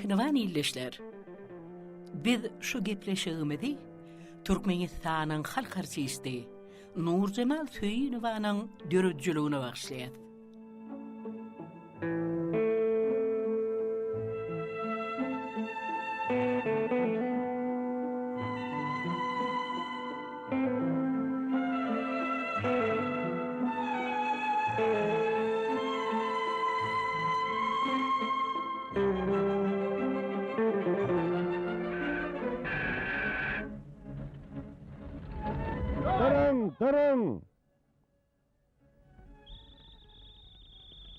Mähriban ildeşler! Biz şu gepleşigimizi Türkmenistanyň halk artisti Nurjemal Söýünowanyň döredijiligine bagyşlaýas. Duruň, duruň!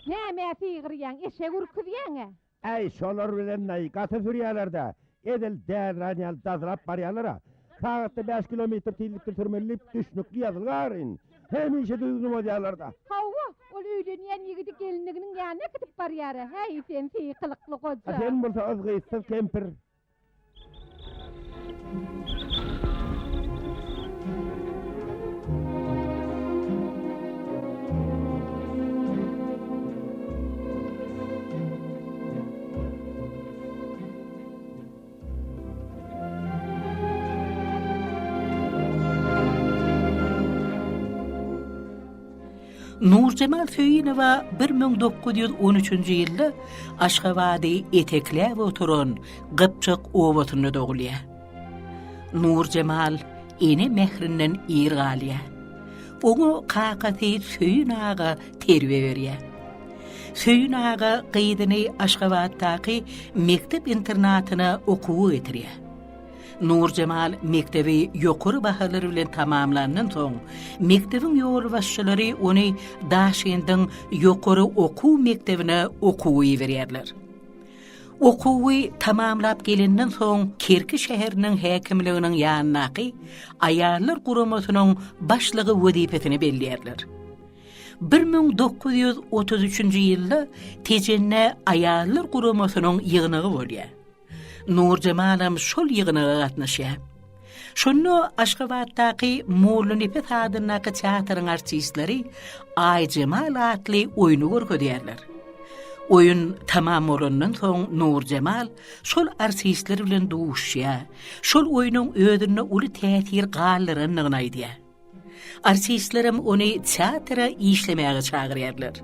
Nämä sygyrýaň, eşek ürküzýäň-ä? Äý, şolar bilen-aý, gaty sürýäler-dä. Edil dälirän ýaly dazlap barýarlar-a. Sagatda bäş kilometr tizlikde sürmeli diýip düşnükli ýazylgy aryn. Hemişe düzgüni bozýarlar-da. Hawa, ol öýlenýän ýigidi gelinliginiň ýanyna äkidip barýar-a. Häý, sen sykylykly goja. A sen bolsa yzgytsyz kempir. Nurjemal Söýünowa 1913-nji ýylda Aşgabady etekläp oturan Gypjak obasynda dogulýar. Nurjemal ene mährinden ir galýar. Oňa kakasy Söýün aga terbiýe berýär. Söýün aga gyzyny Aşgabatdaky mekdep-internatyna okuwa getirýär. Nurjemal mekdebi ýokary bahalar bilen tamamlandan soň, mekdebiň ýolbaşçylary ony Daşkendiň ýokary okuw mekdebine okuwa iberýärler. Okuwy tamamlap gelenden soň Kerki şäheriniň häkimliginiň ýanyndaky Aýallar guramasynyň başlygy wezipesine belleýärler. 1933-nji ýylda Tejende Aýallar guramasynyň ýygnagy bolýar. Nurjemalam şol ýygnaga gatnaşýar. Şonda Aşgabatdaky Mollanepes adyndaky teatryň artistleri Aýjemal atly oýny görkezýärler. Oýun tamam bolandan soň Nurjemal şol artistler bilen duşuşýar, şol oýnuň özünde uly täsir galdyrandygyny aýdýar. Artistlerem ony teatra işlemäge çagyrýarlar.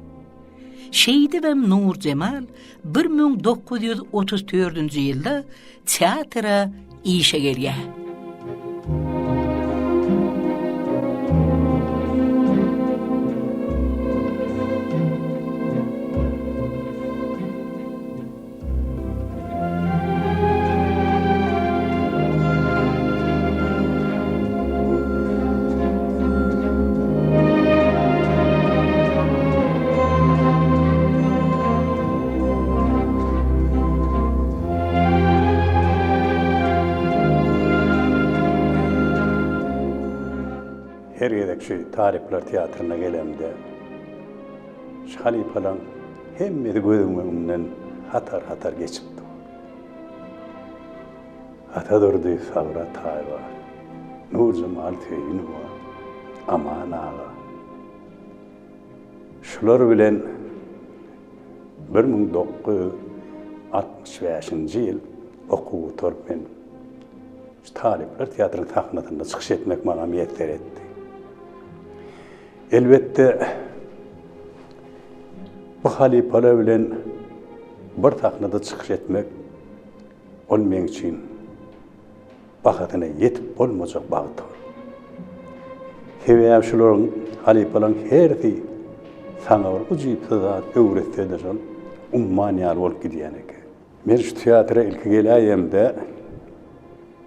Şeýdibem Nurjemal 1934-nji ýylda teatra işe gelýär. Her gezek şu Talyplar teatryna gelemde, şu halypalaň hemmesi gözümiň öňünden hatar-hatar geçip dur. Atadurdy Sabry Ataýewa, Nurjemal Söýünowa, Aman aga. Şular bilen 1965-nji ýyl okuw gutaryp men şu Talyplar teatrynyň sahnasynda çykyş etmek maňa miýesser etdi. Elbetde, bu halypalar bilen bir sahnada çykyş etmek ol meň üçin bahasyna ýetip bolmajak bagt ol. Sebäbi şularyň halypalaryň hersi saňa bir ujypsyz zat öwretse-de şol umman ýaly bolup gidýän eken. Men şu teatra ilki geläýemde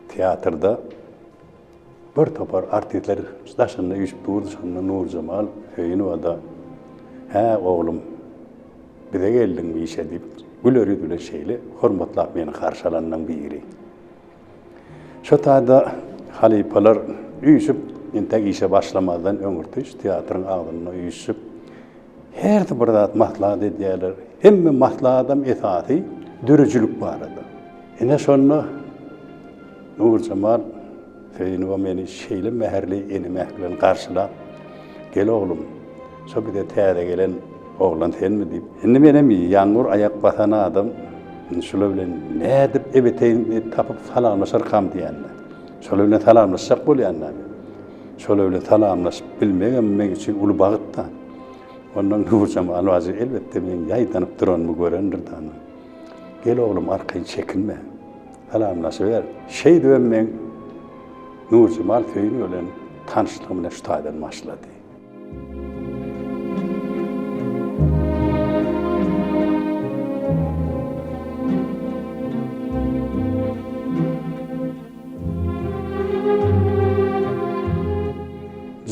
teatrda Bir topar artistler daşynda üýşüp durdy, şonda Nurjemal Söýünowa-da, Hä, oglum, bize geldiňmi işe diýip, güler ýüz bilen şeýle hormatlap meni garşy alanlaryň biri. Şo taýda halypalar üýşüp, entek işe başlamazdan öňürti şu teatryň agzynda üýşüp, hersi bir zat maslahat edýärler. Hemme maslahatam esasy döredijilik barada. Ine şonda Nurjemal Söýünowa meni şeýle mähirli ene mähri bilen garşylap, Gel oglum, şo bize täze gelen oglan senmi diýip. Indi menem ýaňy bir aýak basan adam. Indi şular bilen nädip ebeteýini tapyp salamlaşarkam diýýän-de. Şolar bilen salamlaşjak bolýan-da men. Şolar bilen salamlaşyp bilmegem meň üçin uly bagt-da. Ondan Nurjemal bajy elbetde meň ýaýdanyp duranymy görendir-de ondan. Gel oglum arkaýyn çekinme. Salamlaşyber. Şeýdibem meň Nurjemal Söýünow bilen tanyşlygym ine şu taýdan başlady.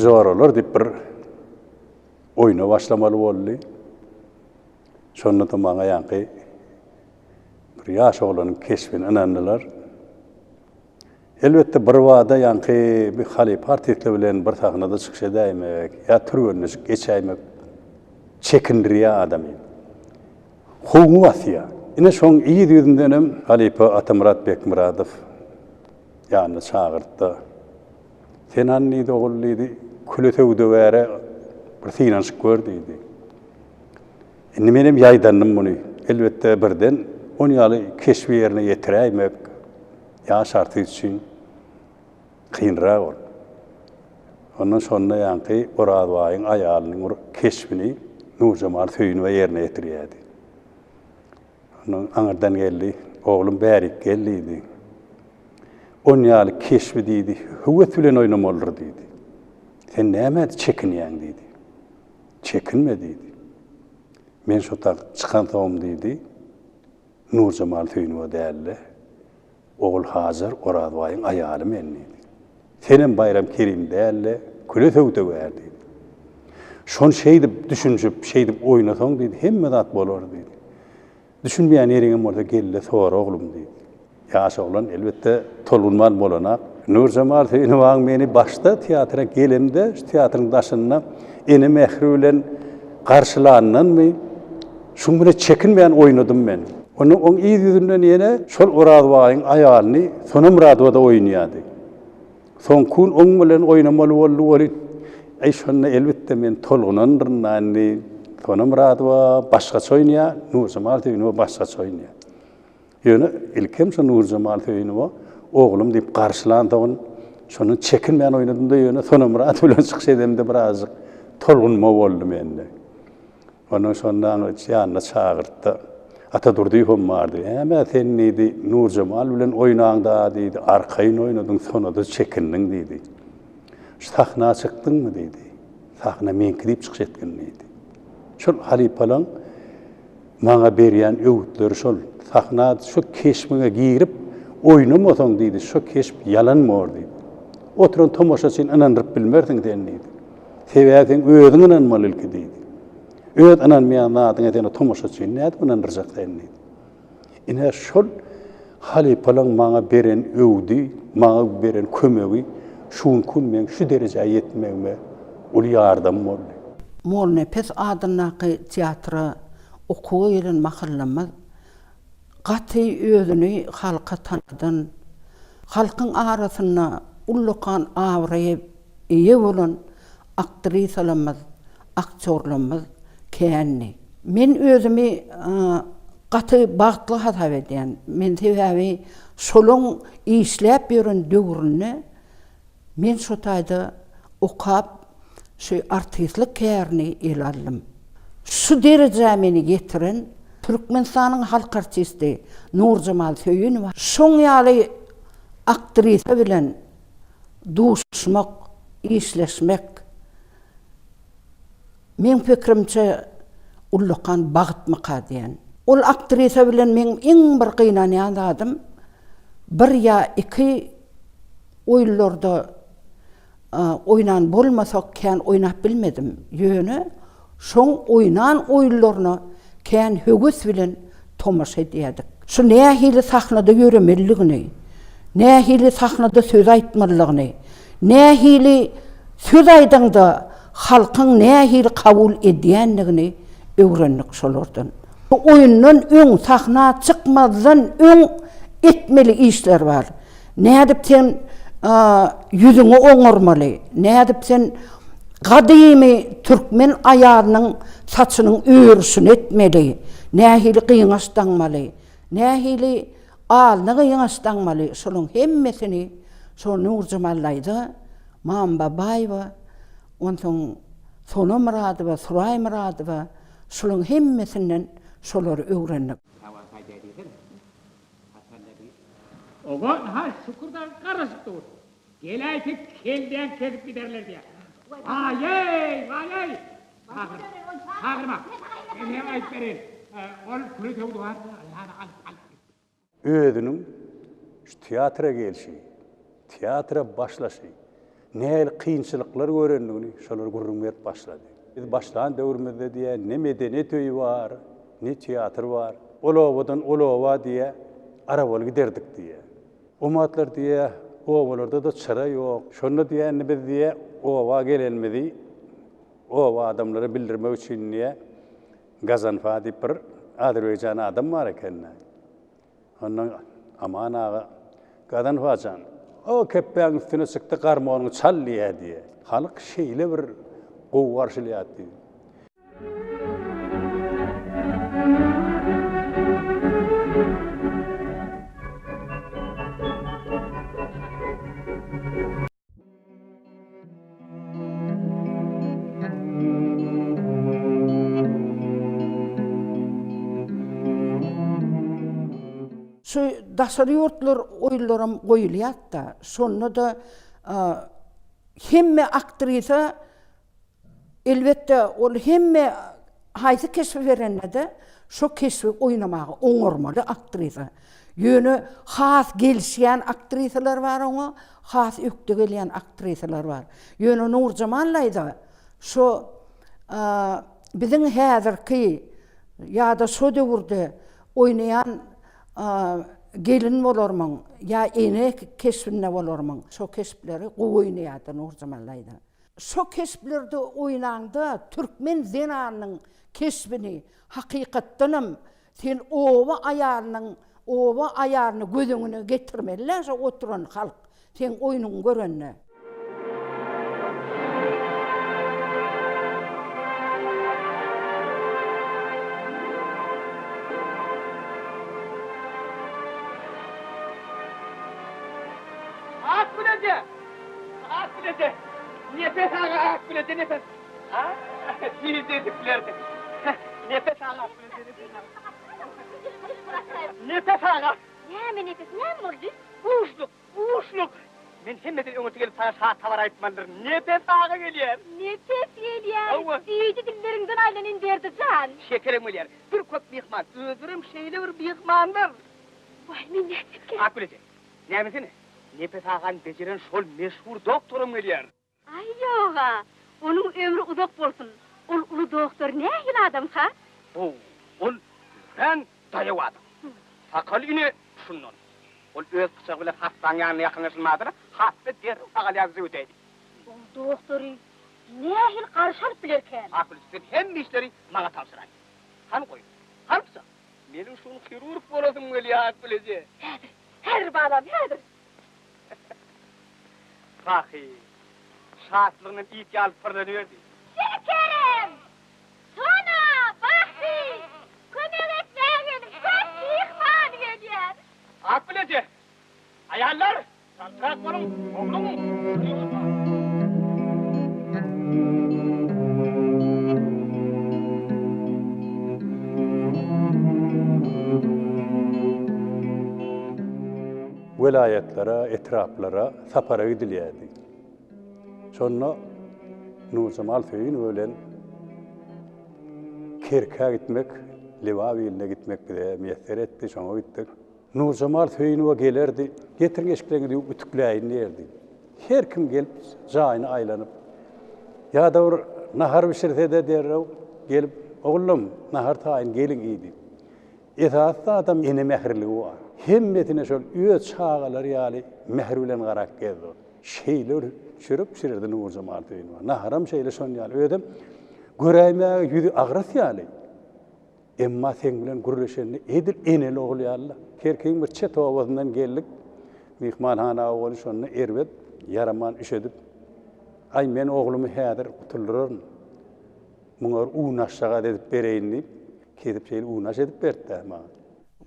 Joralar diýip bir oýna başlamaly boldy. Şonda-da maňa ýaňky bir ýaş oglanyň keşbini ynandylar. Elbetde birbada ýaňky bir halypa artistler bilen bir sahnada çykyş edäýmek ýa türgenleşik geçäýmek çekindirýär adamy. Howuňy basýar. Ine şoň yz ýüzündenem halypa Atamyrat Bekmyradow ýanyna çagyrtdy. Sen hany diýdi, ogul diýdi, küle söwdagäre bir synanyşyp gör diýdi. Indi menem ýaýdandym muny. Elbetde birden on ýaly keşbi ýerine ýetiräýmek ýaş artist üçin kynrak ol. Ondan şonda ýaňky Orazbaýyň aýalynyň bir keşbini Nurjemal Söýünowa ýerine ýetirýärdi. Ondan aňyrdan geldi, Oglum bärik gel diýdi. On ýaly keşbi diýdi, höwes bilen oýnamalydyr diýdi. Sen nämä çekinýäň diýdi. Çekinme diýdi. Men şo tak çykansoňam diýdi, Nurjemal Söýünowa däl-de, Ogulhajar Orazbaýyň aýaly men diýdi. Senem Baýram Kerim däl-de, küle söwdagär diýdi. Şony şeýdip düşünişip, şeýdip oýnasaň diýdi, hemme zat bolar diýdi. Düşünmeýän ýeriňem bolsa gel-de sora oglum diýdi. Ýaş oglan elbetde tolgunman bolanak. Nurjemal Söýünowaň meni başda teatra gelemde şu teatryň daşynda ene mähri bilen garşylandanmy şuň bilen çekinmän oýnadym men. Onda oň yz ýüzünden ýene şol Orazbaýyň aýalyny Sona Myradowa-da oýnaýardy. Soňky gün oň bilen oýnamaly boldy welin, äý şonda elbetde men tolgunandyryn-da indi Sona Myradowa başgaça oýnaýar, Nurjemal Söýünowa başgaça oýnaýar. Ýöne ilkem şo Nurjemal Söýünowa oglum diýip garşylansoň, şondan çekinmän oýnadym-da, ýöne Sona Myradowa bilen çykyş edemde birazjyk tolgunma boldy mende. Ondan şonda aňryç ýanyna çagyrtdy. Ata Durdyýewem bardy. Näme sen diýdi, Nurjemal bilen oýnaňda diýdi, arkaýyn oýnadyň, Sonada çekindiň diýdi. Şu sahna çykdyňmy diýdi. Sahna meňki diýip çykyş etgin diýdi. Şol halypalaň maňa berýän öwütleri şol. Sahna şu keşbiňe girip oýnamasaň diýdi, şu keşp ýalan bor diýdi. Oturan tomaşaçyny ynandyryp bilmersiň sen diýdi. Sebäbi sen özüň ynanmaly ilki diýdi. Öz ynanmaýan zadyňa seni tomaşaçyny nädip ynandyrjak sen diýdi. Ine şol halypalaň maňa beren öwdi, maňa beren kömegi şu günki gün meň şu derejä ýetmegime uly ýardam boldy. Mollanepes adyndaky teatra okuwa gelen mahallamyz gaty özüni halka tanadan, halkyň arasynda ullakan abraýa eýe bolan aktrisalarymyz, aktýorlarymyz kändi. Men özümi gaty bagtly hasap edýän. Men sebäbi şolaň işläp ýören döwründe men şo taýda okap, şu artistlik kärini ele aldym. Şu derejä meni ýetiren Türkmenistanyň halk artisti Nurjemal Söýünowa şoň ýaly aktrisa bilen duşuşmak, işleşmek, meň pikirimçe, ullakan bagtmyka diýen. Ol aktrisa bilen meň iň bir gynanýan zadym, bir ýa iki oýunlarda oýnan bolmasak kän oýnap bilmedim. Ýöne Şoň oýnan oýunlaryna kän höwes bilen tomaşa edýärdik. Şu nähili sahnada ýöremelidigini, nähili sahnada söz aýtmalydygyny, nähili söz aýdaňda halkyň nähili kabul edýändigini öwrendik şolardan. Bu oýundan öň, sahna çykmazdan öň etmeli işler bar. Nädip sen ýüzüňi oňarmaly, nädip sen gadymy türkmen aýalynyň saçynyň örüşini etmeli, nähili gyňaç daňmaly. nähili alnyna gyňaç daňmaly, şolaň hemmesini şo Nurjemal daýza, Mama Babaýewa, onsoň Sona Myradowa, Suraý Myradowa, şolaň hemmesinden şolary öwrendik. Oba, ha, şükür dagy garaşyp dur. Geläýse kelläňi kesip giderler diýýär. Waý-eý, waý-eý! Çagyrma, çagyrma. Men hem aýdyp bereýin. Ol püre söwdi bar, ýa-da alyp, alyp gitdi. Özüniň şu teatra gelşi, teatra başlaşy, nähili kynçylyklar görendigini şolar gürrüň berip başlady. Biz başlan döwrümizde diýýär, ne medeniýet öýi bar, ne teatr bar. Ol obadan ol oba diýýär, arabaly giderdik diýýär. Omatlar diýýär, obalarda-da çyra ýok. Şonda diýýär, indi biz diýýär, oba gelenimizi oba adamlara bildirmek üçin diýýär, Gazanfa diýip bir azerbaýjan adam bar eken-dä. Ondan Aman aga, Gazanfa jan, o kepbäň üstüne çykdy, garmonyňy çal diýýär diýýär. Halk şeýle bir gowy garşylaýardy diýdi. Şu daşary ýurtlar oýunlaram goýulýar-da, şonda-da hemme aktrisa Elbetde, ol hemme haýsy keşbi berende-de, şo keşbi oýnamaga oňarmaly aktrisa. Ýöne has gelişýän aktrisalar bar oňa, has ökde gelýän aktrisalar bar. Ýöne Nurjemal daýza şo biziň häzirki ýa-da şo döwürde oýnaýan gelin bolarmyň ýa ene keşbinde bolarmyň, şo keşpleri gowy oýnaýardy Nurjemal daýza. Şo keşplerde oýnaňda türkmen zenanynyň keşbini hakykatdanam sen oba aýalynyň oba aýalyny göz öňüne getirmeli-dä şo oturan halk seň oýnuňy görende. Ak bileje! Ak bileje! Nepes aga ak bileje Nepes! Tizlediplerdi. Nepes aga ak bileje Nepes aga. Nepes aga! Näme Nepes, näme boldy? Buşluk, buşluk! Men hemmeden öňürti gelip saňa şat habar aýtmalydyryn. Nepes aga gelýär! Nepes gelýär! Hawa. Süýji dilleriňden aýlanyn Berdi jan. Şekerem gelýär. Bir köp myhman, özlerem şeýle bir myhmanlar. Waý, men nätjekkäm? Ak bileje, Nämesene, Nepes agany bejeren şol meşhur doktoram gelýär. Aý, ýog-a, onuň ömri uzak bolsun, ol uly doktor nähili adamka? How, ol örän daýaw adam. Sakaly ine şundan. Ol öz pyçagy bilen hassaň ýanyna ýakynlaşylmadyna hassa derrew sagalýar zöwdäýdi. Ol doktory nähili garşy alyp bilerkäm? Akylly, sen hemme işleri maňa tabşyraý. Hany goý, hany pyçak? Meniň şuny hirurg bolasym gelýär, Akbileje. Häzir, häzir balam, häzir. Pahy, şatlygyndan it ýaly pyrlanyberdi. Şekerim! Sona, Bagty! Kömek etmäge geliň, köp myhman gelýär. Akbileje, Aýallar! Çaltrak boluň, howlugyň! Welaýatlara, etraplara sapara gidilýärdi. Şonda Nurjemal Söýünowa bilen Kerkä gitmek, Lebap iline gitmek bize miýesser etdi, şoňa gitdik. Nurjemal Söýünowa gelerdi, Getiriň eşikleriňizi ýuwup ütükläýin diýerdi. Her kim gelip jaýyna aýlanyp, ýa-da bir nahar bişirse-de derrew gelip, Ogullym, nahar taýyn, geliň iý diýip. Esasy zadam ene mähirligi bar. Hemmesine şol öz çagalary ýaly mähir bilen garap gezdi ol. Şeýle bir çörek bişirerdi Nurjemal Söýünowa. Naharam şeýle şon ýaly. Özem göräýmäge ýüzi agras ýaly. Emma seň bilen gürleşende edil eneli-ogul ýaly-la. Kerkiň bir çet obasyndan geldik. Myhmanhana owaly şonda erbet ýaraman üşedip, Aý, men oglumy häzir gutuldyraryn. Muňa bir unaşjagaz edip bereýin diýip, kesip şeýle unaş edip berdi-dä maňa.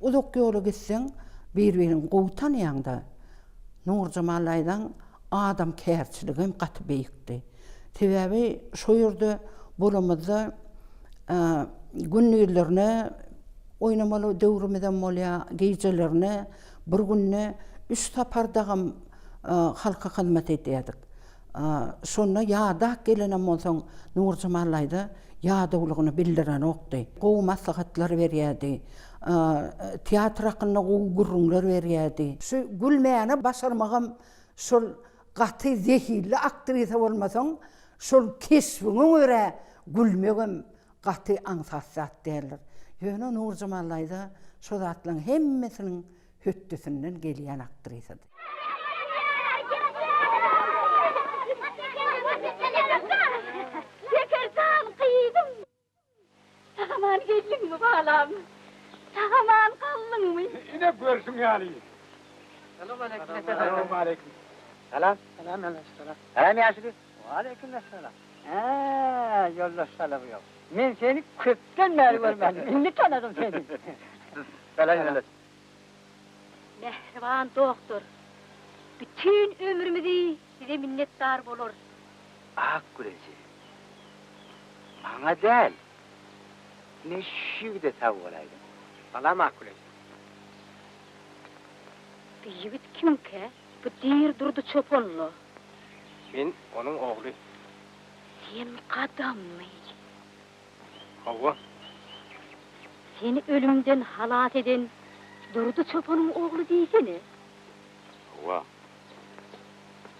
Uzak ýola gitseň, bir-biriňi gowy tanaýaň-da. Nurjemal daýzaň adamkärçiligem gaty beýikdi. Sebäbi şo ýerde bolamyzda gündizlerine oýnamaly döwrümizem bolýar, gijelerine bir günde üç sapar dagam halka hyzmat edýärdik. Şonda ýadap gelenem bolsaň, Nurjemal daýza ýadawlygyny bildirenokdy. Gowy maslahatlar berýärdi. Teatr hakynda gowy gürrüňler berýärdi. Şu gülmäni başarmagam şol gaty zehinli aktrisa bolmasaň, şol keşbiňe görä gülmegem gaty aňsat zat däldir. Ýöne Nurjemal daýza şo zatlaryň hemmesiniň hötdesinden gelýän aktrisady. Şekerjan gyzym! Sag-aman geldiňmi, balam? Sag-aman galdyňmy? Ine, görşüň ýaly. Salam aleýkum. Salam. Salam aleýkum. Salam ýaşuly. Waleýkim essalam. Hä, ýoldaş Solowýow. Men seni köpden bäri görmändim. Indi tanadym seni. Salam ýoldaş. Mähriban doktor, bütin ömrümizi size minnetdar bolarys. Akgül eje, maňa däl, ine şu ýigide sag bol aýdyň. Salam Akgül eje. Bu ýigit kimkä? Bu diri Durdy çopan-la. Men onuň ogly. Sen gadammy? Hawa. Seni ölümden halas eden Durdy çopanyň ogly diýsene. Hawa.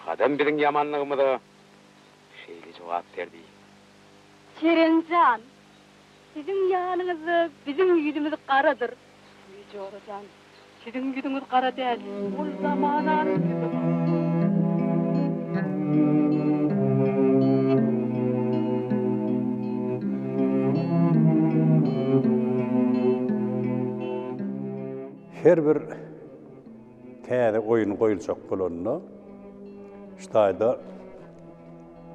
Gadam biziň ýamanlygymyza şeýle jogap berdi. Jeren jan, siziň ýanyňyzda biziň ýüzümiz garadyr. Wiý, jora jan, Siziň ýüzüňiz gara däl, ol zamananyň ýüzi gara. Her bir täze oýun goýuljak bolanda, şu taýda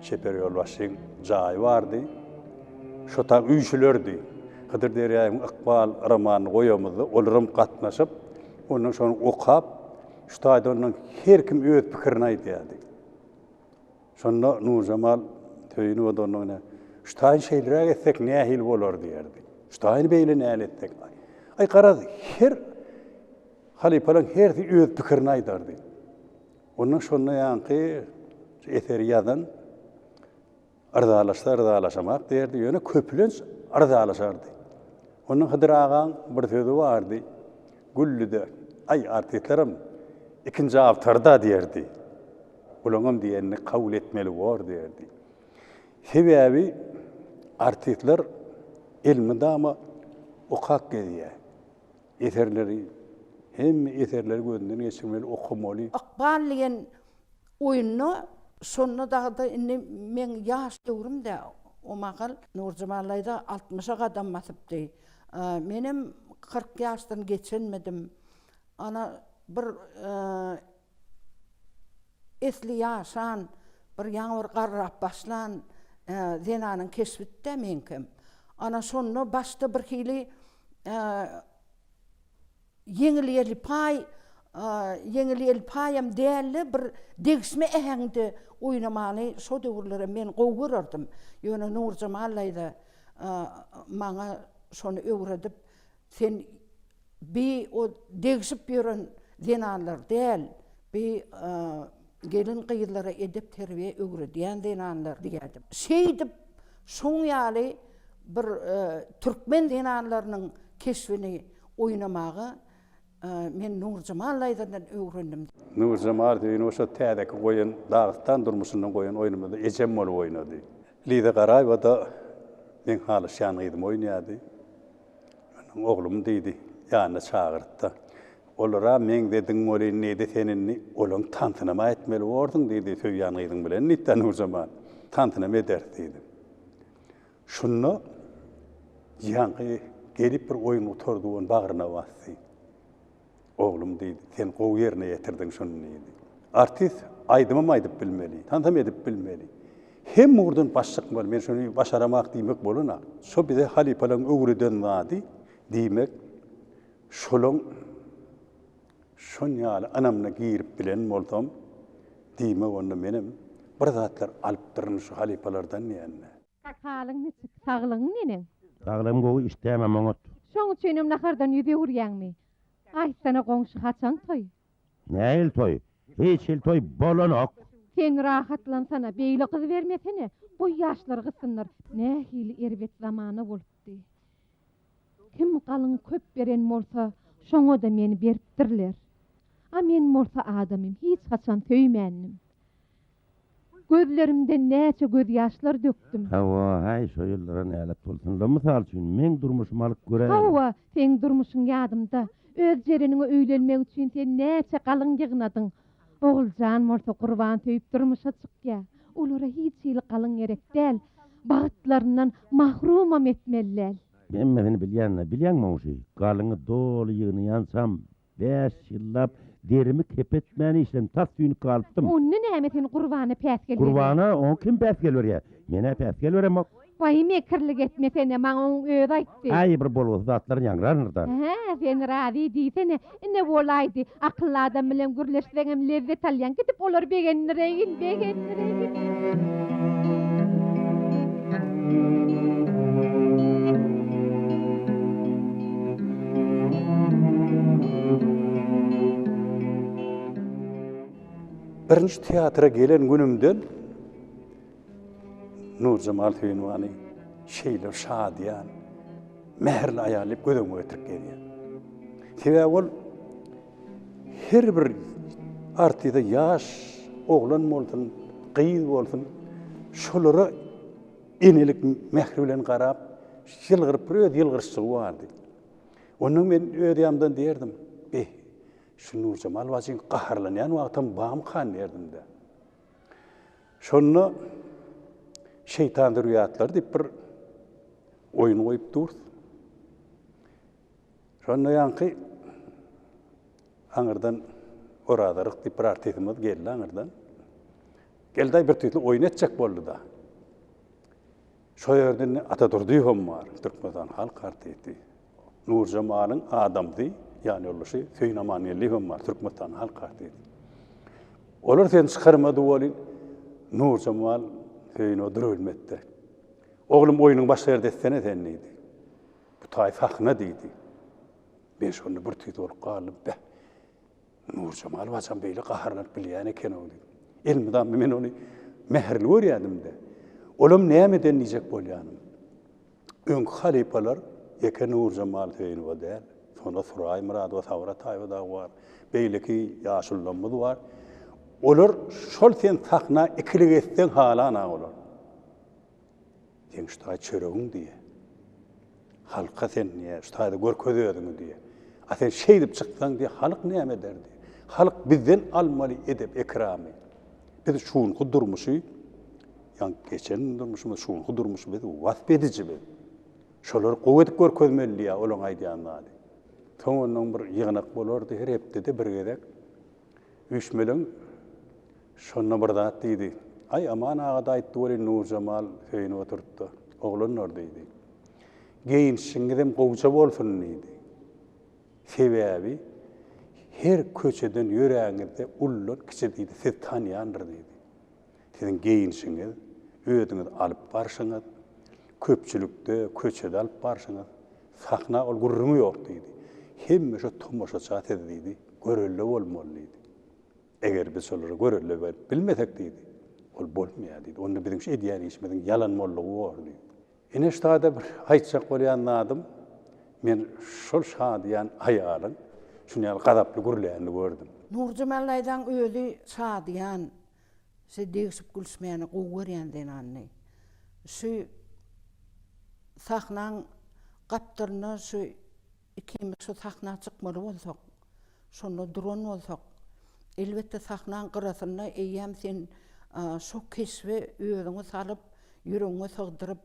çeper ýolbaşçyň jaýy bardy. Şo taý üýşülerdi. Hydyr Derýaýewiň Ykbal romanyny goýamyzda, olaram gatnaşyp, ondan şony okap, şu taýda ondan her kim öz pikirini aýdýardy. Şonda Nurjemal Söýünowa-da ondan ine, Şu taýyny şeýleräk etsek nähili bolar diýerdi. Şu taýyny beýle nähili etsek. Aý garaz, her halypalaryň hersi öz pikirini aýdardy. Ondan şonda ýaňky şu eseri ýazan Yzalaşsa yzalaşamak diýerdi, ýöne köplenç yzalaşardy. Ondan Hydyr agaň bir sözi bardy, Güllüde, Aý, artistlerem ikinji awtor-da diýerdi. Olaňam diýenini kabul etmeli bor diýerdi. Sebäbi artistler elmydama okap gezýär. Eserleri, hemme eserleri gözünden geçirmeli, okamaly. Ykbal diýen oýunda şonda dagy-da indi meň ýaş döwrüm-dä o mahal Nurjemal daýza altmyşa gadam basypdy. Menem 40 ýaşdan geçenmedim. Ana bir esli ýaşan, bir ýaňy bir garrap başlan zenanyň keşbidi-dä meňkem. Ana şonda başda birhili ýeňil-ýelpaý, ýeňil-ýelpaýam däl-de, bir degişme äheňde oýnamany şo döwürlerem men gowy görerdim. Ýöne Nurjemal daýza maňa şony öwredip, Sen bi o degişip ýören zenanlar däl, bi gelin-gyzlara edep-terbiýe öwredýän zenanlar diýerdim. Şeýdip, şoň ýaly bir türkmen zenanlarynyň keşbini oýnamaga men Nurjemal daýzadan öwrendim. Nurjemal Söýünowa şo täzeki goýan Dagystan durmuşyndan goýan oýnumyzda ejem bolup oýnady. Liza Garaýewa-da meň halaşýan gyzym oýnaýardy. Onuň oglum diýdi, ýanyna çagyrtda. Olara meňzediň welin diýdi, sen indi olaň tansynam-a etmeli borsuň diýdi, söýýän gyzyň bilen diýdi-de Nurjemal. Tansynam ederis diýdi. Şunda ýaňky gelip bir oýun gutardy, ony bagryna basdy. Oglum diýdi, sen gowy ýerine ýetirdiň şuny diýdi. Artist aýdymam aýdyp bilmeli, tansam edip bilmeli. Hemme ugurdan baş çykmaly, men şuny başaramak diýmek bolanok. Şo bize halypalaryň öwreden zady, diýmek, Şolaň şon ýaly ynamyna girip bilen bolsam, diýmek onda menem bir zatlar alypdyryn şu halypalardan diýende. Halyň niçik, saglygyň neneň? Saglygym gowy, işdämem oňat. Şoň üçinem nahardan ýüz öwürýäňmi? Aýtsana goňşy haçan toý? Nähili toý? Hiç hili toý bolanok. Sen rahatlansana, beýle gyz bermesene. Goý ýaşlar gyssynlar. Nähili erbet zamana bolupdy. Kim galyň köp beren bolsa, şoňa-da meni beripdirler. A men bolsa adamym hiç haçan söýmändim. Gözlerimden näçe gözýaşlar dökdüm. Hawa, häý, şo ýyllara nälet bolsun-la. Mysal üçin, meň durmuşymy alyp göräýiň. Hawa, seň durmuşyň ýadymda. Öz Jereniňe öýlenmek üçin sen näçe galyň ýygnadyň. Oguljan bolsa Gurban söýüp durmuşa çykýar. Olara hiç hili galyň gerek däl. Bagtlaryndan mahrumam etmeli däl. Hemmesini bilýän-le. Bilýäňmi, goňşy, galyňy doly ýygnaýançam Bäş ýyllap derimi kepetmän işledim, tas süýnüp galypdym. Onda näme sen Gurbana päsgel berýäň? Gurbana oňa kim päsgel berýär? Men-ä päsgel beremok. Waý, mekirlik etmesene, maňa oň özi aýtdy. Äý, bir bolgusyz zatlar ýaňrandyr-da. Hä, sen razy diýsene. Ine bolaýdy. Akylly adam bilen gürleşseňem lezzet alýaň. Gidip olary begendireýin, begendireýin. Birinji teatra gelen günümden Nurjemal Söýünowany şeýle şadyýan, mähirli aýal diýip göz öňüme getirip gelýän. Sebäbi ol her bir artiste ýaş oglan bolsun, gyz bolsun, şolara enelik mähri bilen garap, ýylgyryp bir öz ýylgyryşjygy bardy. Ondan men öz ýanymdan diýerdim, Beh, şu Nurjemal bajyň gaharlanýan wagtam bamykan diýerdim-de. Şonda Şeýtan zürýatlary diýip bir oýun goýup durus. Şonda ýaňky aňyrdan Oraz Aryk diýip bir artistimiz geldi aňyrdan. Geldi-aý bir tüýsli oýun etjek boldy-da. Şo ýerde indi Ata Durdyýewem bar, Türkmenistan halk artisti. Nurjemalyň adamsy, ýanýoldaşy Söýün Amangeldiýewem bar, Türkmenistanyň halk artisti. Olar seni çykarmady welin, Nurjemal Söýünowa durubilmedi-de. Oglum, oýnuňy başga ýerde etsene sen diýdi. Bu taý sahna diýdi. Men şonda bir tüýs bolup galdym. Beh, Nurjemal bajam beýle gaharlanyp bilýän eken-ow diýip. Elmydama men ony mähirli görýärdim-de. Olam nämeden diýjek bolýanym. Öňki halypalar ýeke Nurjemal Söýünowa däl, Sona Suraý Myradowa, Sabyr Ataýewa dagy bar, beýleki ýaşulularymyz bar. Olar şol sen sahna ikilik etseň halan-a olar. Seň şu taý çöregiň diýýä. Halka sen diýýä, şu taýda görkez özüňi diýýä. A sen şeýdip çyksaň diýýä, halk näme eder diýýä. Halk bizden almaly edep-ekramy. Biz şunky durmuşy, ýa geçen durmuşymyz, şunky durmuşy biz wasp ediji biz. Şolary gowy edip görkezmeli diýýä, olaň aýdýan zady. Soň ondan bir ýygnak bolardy, her hepdede bir gezek. Üýşmeleň şonda bir zat diýdi. Aý, Aman aga-da aýtdy welin, Nurjemal söýünip oturtdy. Oglanlar diýdi. Geýinişiňizem gowja bolsun diýdi. Sebäbi her köçeden ýöräňizde uludan kiçi diýdi, sizi tanýandyr diýdi. Siziň geýinişiňiz, özüňizi alyp barşyňyz, köpçülikde, köçede alyp barşyňyz, sahna ol gürrüňi ýok diýdi. Hemme şo tomaşaça siz diýdi, görelde bolmaly diýdi. Eger biz şolara görelde berip bilmesek diýdi, ol bolmaýar diýdi. Onda biziň şu edýän işimiziň ýalan boldugy bor diýdi. Ine şu taýda bir aýtjak bolýan zadym, men şol şadyýan aýalyň şuny ýaly gazaply gürlänini gördüm. Nurjemal daýzaň özi şadyýan, şu degşip gülüşmäni gowy görýän zenandy. Şu sahnaň gapdalynda şu Ikimiz şu sahna çykmaly bolsak, şonda duran bolsak, elbetde sahnaň gyrasynda eýýäm sen şo keşbe özüňi salyp, ýüregiňe sygdyryp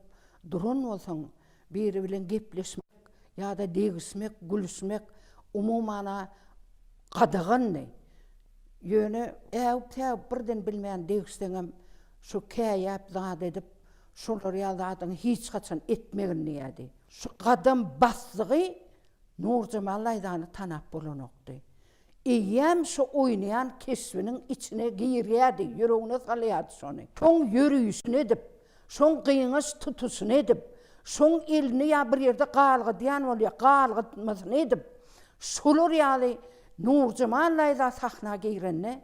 duran bolsaň, biri bilen gepleşmek ýa-da degişmek, gülüşmek umuman-a gadagandy. Ýöne äwip-säwip birden bilmän degişseňem, şo käýäp zat edip, şolar ýaly zadyňy hiç haçan etmegin diýerdi. Şu gadam basdygy. Nurjemal daýzany tanap bolanokdy. Eýýäm şo oýnaýan keşbiniň içine girýärdi, ýüregine salýardy şony. Şoň ýörüýşüni edip, şoň gyňaç tutuşyny edip, şoň elini ýa bir ýerde galgydýan bolýar, galgytmasyny edip, şolar ýaly Nurjemal daýza sahna girende,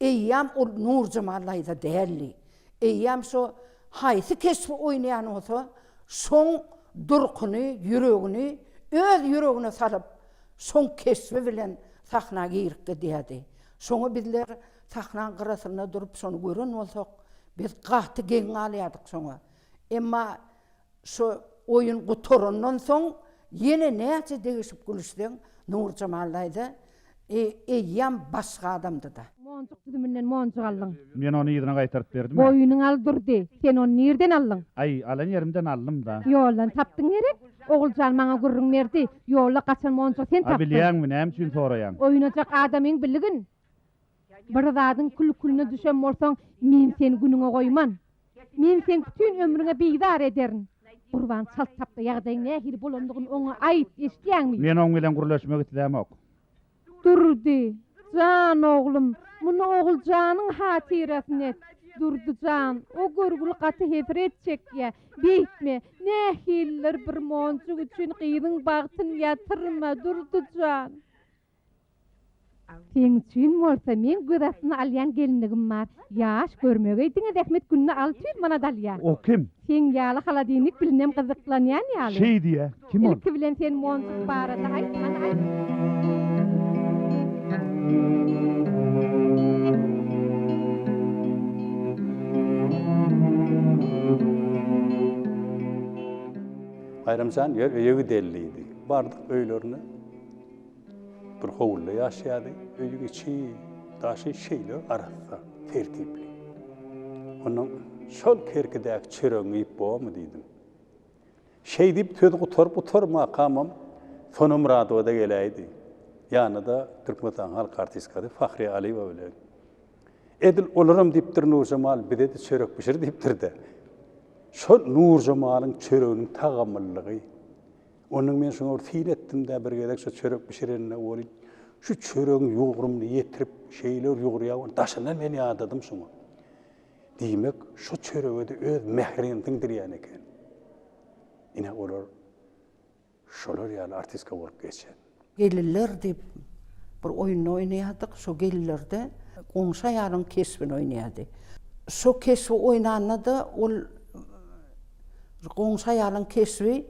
eýýäm ol Nurjemal daýza däldi. Eýýäm şo haýsy keşbi oýnaýan bolsa, şoň durkuny, ýüregini öz ýüregine salyp, Şoň keşbi bilen sahna girip gidýärdi. Şoňa bizler sahnaň gyrasynda durup şony gören bolsak, biz gaty geň galýardyk şoňa. Emma şo oýun gutarandan soň ýene näçe degişip gülüşseň, Nurjemal daýza eýýäm başga adamdy-da. Monjuk düzüminden monjuk aldyň. Men ony yzyna gaýtaryp berdim-ä. Boýnuňy al Durdy, sen ony nirden aldyň? Aý, alan ýerimden aldym-da. Ýoldan tapdyň gerek? Oguljan maňa gürrüň berdi, ýolda gaçan monjugy sen A tapdyň. bilýäňmi, näme üçin soraýaň? Oýnajak adamyň bilgin. Bir zadyň kül-külüne düşen bolsaň, men seni günüňe goýman. Men seň bütin ömrüňe bizar ederin. Gurban çalt tapda ýagdaýyň nähili bolandygyny oňa aýt, eşidýäňmi? Men oň bilen gürleşmek islämok. Durdy, jan oglum, muny Oguljanyň hatyrasyna et. Durdy jan, o görgüli gaty hesret çekýä. Beýtme, nähilidir bir monjuk üçin gyzyň bagtyny ýatyrma, Durdy jan. Seň üçin bolsa meň göz astyna alýan gelinligim bar. Ýaş, görmegeý, diňe zähmet gününe 600 manat alýa. O kim? Seň ýaly holodilnik bilinem gyzyklanýan ýaly. Şeý diýýä. Kim ol? Ilki bilen sen monjuk barada aýt, hany aýt. Baýram jan, ýör öýe gideli diýdi. Bardyk öýlerine. Bir howluda ýaşaýardy. Öýüň içi, daşy şeýle arassa, tertipli. Ondan şol kerkidäki çöregiňi iýip bormy diýdim. Şeý diýip sözi gutaryp gutarmakamam Sona Myradowa-da geläýdi. Ýanyda Türkmenistanyň halk artistkasy Fahriýa Alyýewa bilen. Edil olaram diýipdir Nurjemal bize-de çörek bişir diýipdir-de. Şol Nurjemalyň çöreginiň tagamlylygy, Ondan men şoňa bir syn etdim-dä, bir gezek şo çörek bişireninde welin, şu çöregiň ýugrumyny ýetirip, şeýle bir ýugurýar welin, daşyndan men ýadadym şoňa. Diýmek, şo çörege-de öz mährini siňdirýän eken. Ine, olar şolar ýaly artistka bolup geçen. Gelinler diýip bir oýunda oýnaýardyk. Şo gelinlerde goňşy aýalyň keşbini oýnaýardy. Şo keşbi oýnanda-da ol goňşy aýalyň keşbi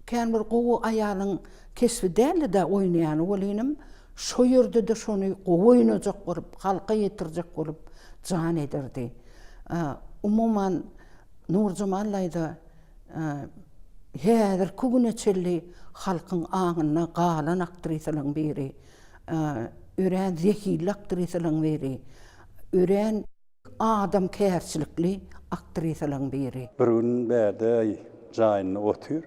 kän bir gowy aýalyň keşbi däldi-dä oýnaýany welinim, şo ýerde-de şony gowy oýnajak bolup, halka ýetirjek bolup jan ederdi. Umuman, Nurjemal daýza Häzirki güne çenli halkyň aňynda galan aktrisalaryň biri, örän zehinli aktrisalaryň biri, örän adamkärçilikli aktrisalaryň biri. Bir gün bärde jaýynda otyr,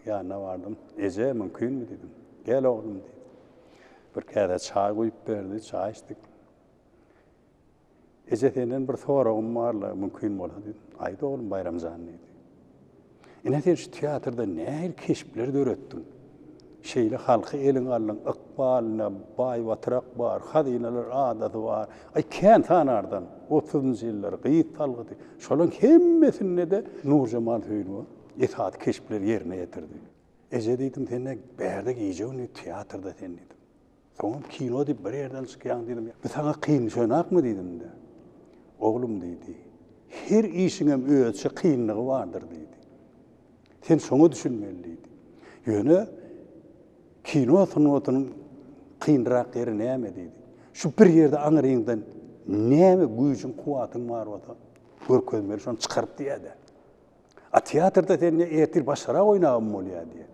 ýanyna bardym. Eje, mümkinmi diýdim. Gel oglum diýdi. Bir käse çaý guýup berdi, çaý içdik. Eje senden bir soragym barla, mümkin bolsa diýdim. Aýt oglum Baýramjan diýdi. Ine sen şu teatrda nähili keşpler döretdiň. Şeýle halky eliňe aldyň, ykbalyna baý batyrak bar, hazynalar adasy bar. Aý kän sanardan, otuzynjy ýyllar, gyz salgydy. Şolaryň hemmesinde-de Nurjemal Söýünowa esasy keşpleri ýerine ýetirdi. Eje diýdim, sen ne bärde gije-gündiz teatrda sen diýdim. Soňam kino diýip bir ýerden çykýaň diýdim. Bu saňa kyn düşenakmy diýdim-de. Oglum diýdi. Her işiňem özçe kynlygy bardyr diýdi. Sen şoňa düşünmeli diýdi. Ýöne kino sungatynyň kynrak ýeri näme diýdi. Şu bir ýerde aňryňdan näme güýjüň, kuwwatyň bar bolsa görkezmeli, şony çykaryp diýýär-de. A teatrda sen ertir başgarak oýnagym bolýar diýýär.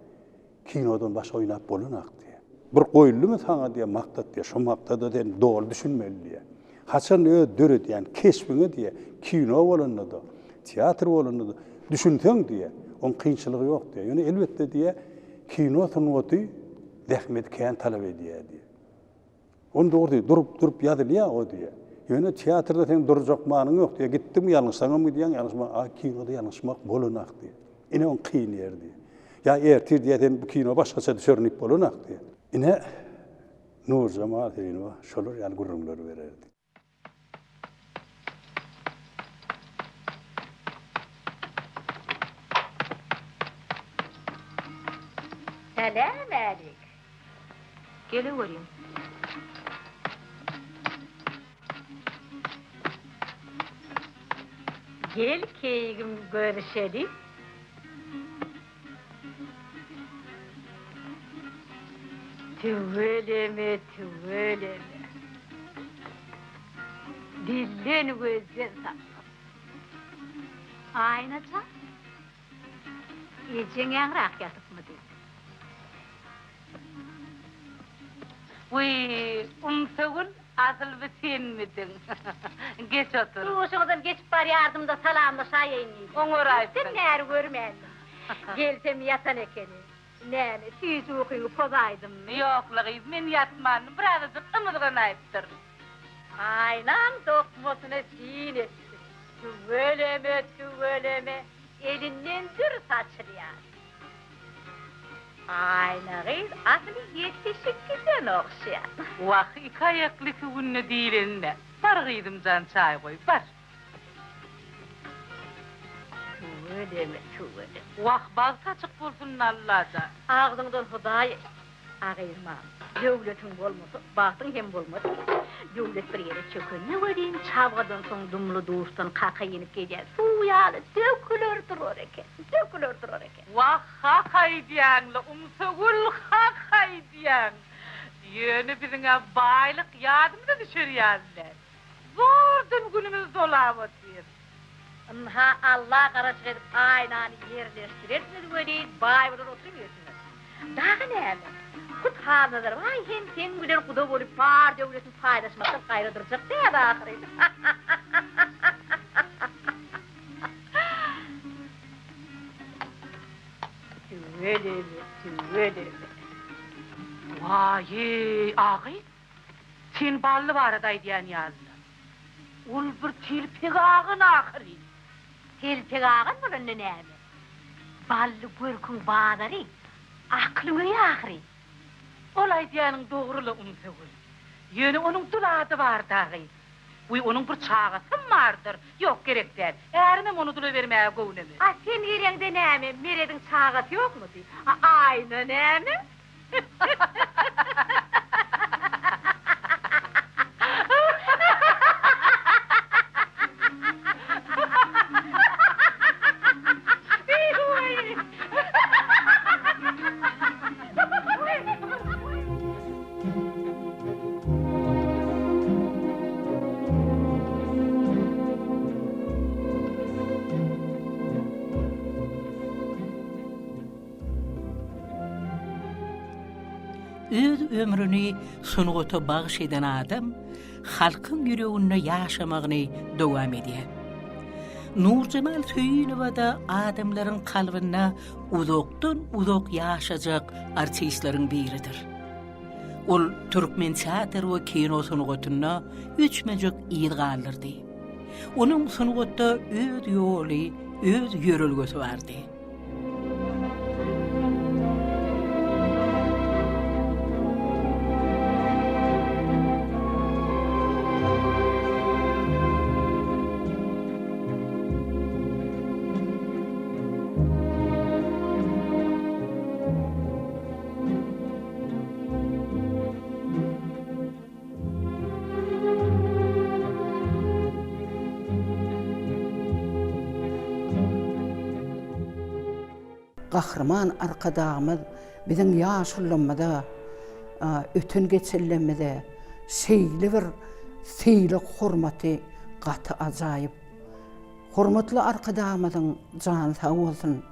Kinodan başga oýnap bolanak diýýär. Bir goýuldymy saňa diýýär maksat diýýär. Şo maksada sen doly düşünmeli diýýär. Haçan öz döredýän keşbiňe diýýär, kino bolanda-da, teatr bolanda-da düşünseň diýýär, oň kynçylygy ýok diýýär. Ýöne elbetde diýýär, kino sungaty zähmeti kän talap edýär diýýär. Ony dogry diýýär, durup durup ýazylýar o diýýär. Ýöne teatrda seň durjak manyň ýok diýýär. Gitdiňmi ýalňyşsaňam gidýäň, ýalňyşma, a kinoda ýalňyşmak bolanak diýýär. Ine oň kyn ýeri diýýär. Ýa ertir diýýär, sen bu kino başgaça düşerin diýip bolanak diýýär. Ine, Nurjemal Söýünowa şolar ýaly gürrüňleri bererdi. Salam-alik. Geleweriň. Gel keýgim görüşeli. Tüweleme, tüweleme. Dilden gözden saklasyn. Aýna jan, ejeň ýaňrak ýatypmydy? Wiý, Umsygül, asyl bu senmidiň? Geç otur. Duşuňyzdan geçip barýardym-da, salamlaşaýaýyn diýdim. Oňaraýypsyň. Köpden bäri görmändim. Gelsem ýatan ekeni. Näme, süýji ukyňy pozaýdymmy? Ýok-la gyz, men ýatmandym, birazajyk ymyzganaýypdyryn. Aýnaň dokmasyna syn etdim. Tüweleme, tüweleme, elinden dür saçylýar. Aýna gyz asyl ýetişip giden ogşýar. Wah, iki aýakly iki günde diýlenine. Bar gyzym jan çaý goý, bar. Tüweleme, tüweleme. Wah, bagty açyk bolsun Allajan. Agzyňdan Hudaý Agyzmam. Döwletiň bolmasa, bagtyň hem bolmaz eken. Döwlet bir ýere çökende welin, çabgadan soň dumly-duşdan kaka inip gelýän suw ýaly döküler durar eken, döküler durar eken. Wah, hak aýdýaň-la, Umsagül, hak aýdýaň. Ýöne biziň-ä baýlyk ýadymyza düşer ýaly däl. Zordan günümizi dolap otyrys. Ynha, Alla garaşyk edip aýnany ýerleşdirersiňiz welin, baý bolar oturybersiňiz. Dagy näme? Hut Halnazar baý hem seň bilen guda bolup bar döwletini paýlaşmakdan gaýra durjak däl ahyryn. Tüweleme, tüweleme. Waý-eý, agy, sen Bally barada aýdýan ýaly-la. Ol bir telpek agan ahyryn. Telpek agan bolanda näme? Bally görküň bazary, aklyň öýi ahyryn. Ol aýdýanyň dogry-la, Umsygül. Ýöne onuň dul ady bar dagy. Wiý, onuň bir çagasam bardyr. Ýok, gerek däl. Ärimem ony dula bermäge göwnemez. A sen geleňde näme, Merediň çagasy ýokmudy? A Aýna näme? Öz ömrüni sungata bagyş eden adam halkyň ýüreginde ýaşamagyny dowam edýär. Nurjemal Söýünowa-da adamlaryň kalbynda uzakdan-uzak ýaşajak artistleriň biridir. Ol türkmen teatr we kino sungatynda öçmejek yz galdyrdy. Onuň sungatda öz ýoly, öz ýörelgesi bardy. Gahryman Arkadagymyz biziň ýaşulymyza, öten-geçenlerimize şeýle bir sylag-hormaty gaty ajaýyp. Hormatly Arkadagymyzyň jany sag bolsun!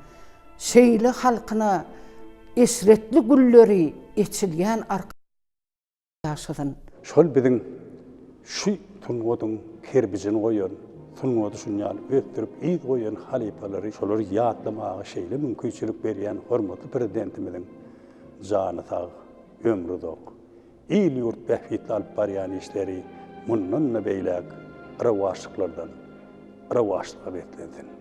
Şeýle halkyna eşretli gülleri eçilýän Ýaşasyn! Şol biziň şu sungatyň kerbijini goýan, sungaty şuny ýaly ösdürip yz goýan halypalary, şolary ýatlamaga şeýle mümkinçilik berýän hormatly Prezidentimiziň jany sag, ömri uzak, il-ýurt bähbitli alyp barýan işleri mundan-da beýläk rowaçlyklardan rowaçlyga beslensin!